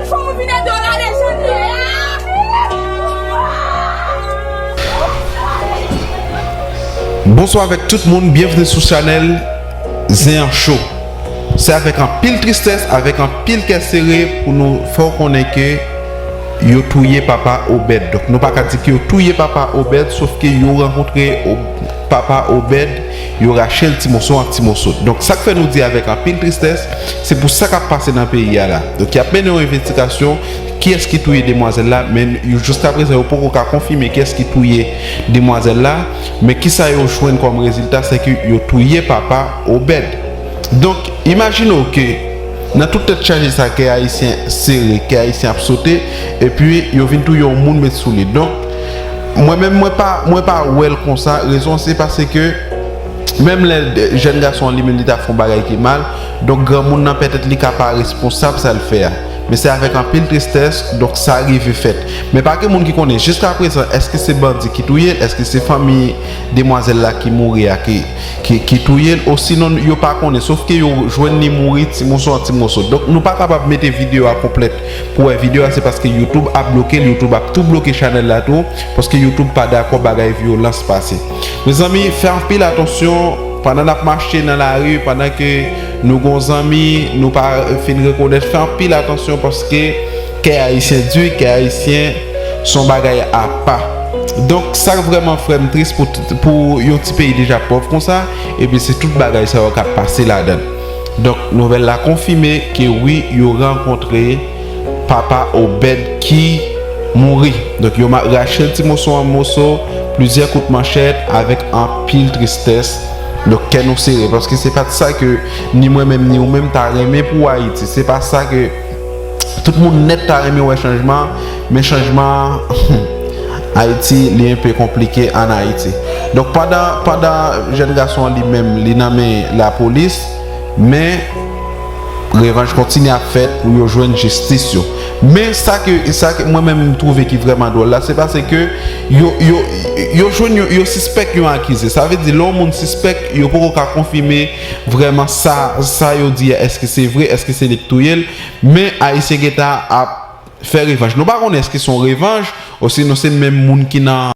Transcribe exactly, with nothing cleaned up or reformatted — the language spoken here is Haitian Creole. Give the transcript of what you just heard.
Fò m vin ede w rale jan l ye a. Bonswa avèk tout moun, byenvni sou chanèl Zen an Cho. Se avèk anpil tristès, avèk anpil kè sere pou nou fè w konnen ke yo touye papa Obed. Donk nou pa ka di ke yo touye papa Obed, sof ke yo rankontre papa Obed, yo rache l ti moso an ti moso. Donk sa k fè nou di avèk anpil tristès, se pou sa k ap pase nan peyi a la. Donk y ap mennen yon envestigasyon kiyès ki touye demwazèl la, men yo jiskaprezan yo poko ka konfime kiyès ki touye demwazèl la, men kisa yo jwenn kòm rezilta, se ke yo touye papa Obed. Donk imajine w ke nan tout tèt chaje sa, kè ayisyen sere, kè ayisyen ap sote, epi yo vin touye yon moun met sou li. Donk mwen menm mwen pa mwen pa wè l konsa, rezon se paske menm lè jèn gason an li menm li ta fè yon bagay ki mal, donk granmoun nan petèt li ka pa responsab sa l fè a. Men se avèk anpil tristès donk sa rive fèt. Men pa gen moun ki konnen jiskaprezan èske se bandi ki touye l, èske se fanmi demwazèl la ki mouri a ki ki ki touye l, osinon yo pa konnen, sof ke yo jwenn li mouri ti moso an ti moso. Donk nou pa kapab mete videyo a konplèt pou wè videyo a, se paske YouTube ap bloke l, YouTube ap tou bloke chanèl la tou, paske YouTube pa dakò bagay vyolans pase. Mezanmi, fè anpil atansyon pandan n ap mache nan lari, pandan ke nou gon zanmi nou pa fin rekonèt, fè anpil atansyon paske kè ayisyen di, kè ayisyen se yon bagay apa. Donk sa vrèman fè m tris pou, pou yon ti peyi deja pòv konsa, epi se tout bagay sa yo k ap pase ladan l. Donk nouvèl la konfime ke wi, yo rankontre papa Obed ki mouri. Donk yo rache l ti moso an moso, plizyè kout manchèt, avèk anpil tristès. Donk kè nou sere paske se pa t sa ke ni mwen menm ni ou menm ta renmen pou Ayiti. Se pa sa ke tout moun nèt ta renmen wè chanjman, men chanjman an Ayiti li enpe konplike an Ayiti. Donk pandan pandan jèn gason an li menm li nan men lapolis, men revanj kontinye ap fèt pou yo jwenn jistis yo. Men sa ke sa ke mwen menm m twouve ki vrèman dwòl la, se paske yo yo yo jwenn yo, yo sispèk yon akize. Sa vle di lè yon moun sispèk, yo poko ka konfime vrèman sa sa yo di a, èske se vre, èske se li k touye l. Men ayisyen gentan ap fè revanj. Nou pa konnen èske se yon revanj osinon se menm moun ki nan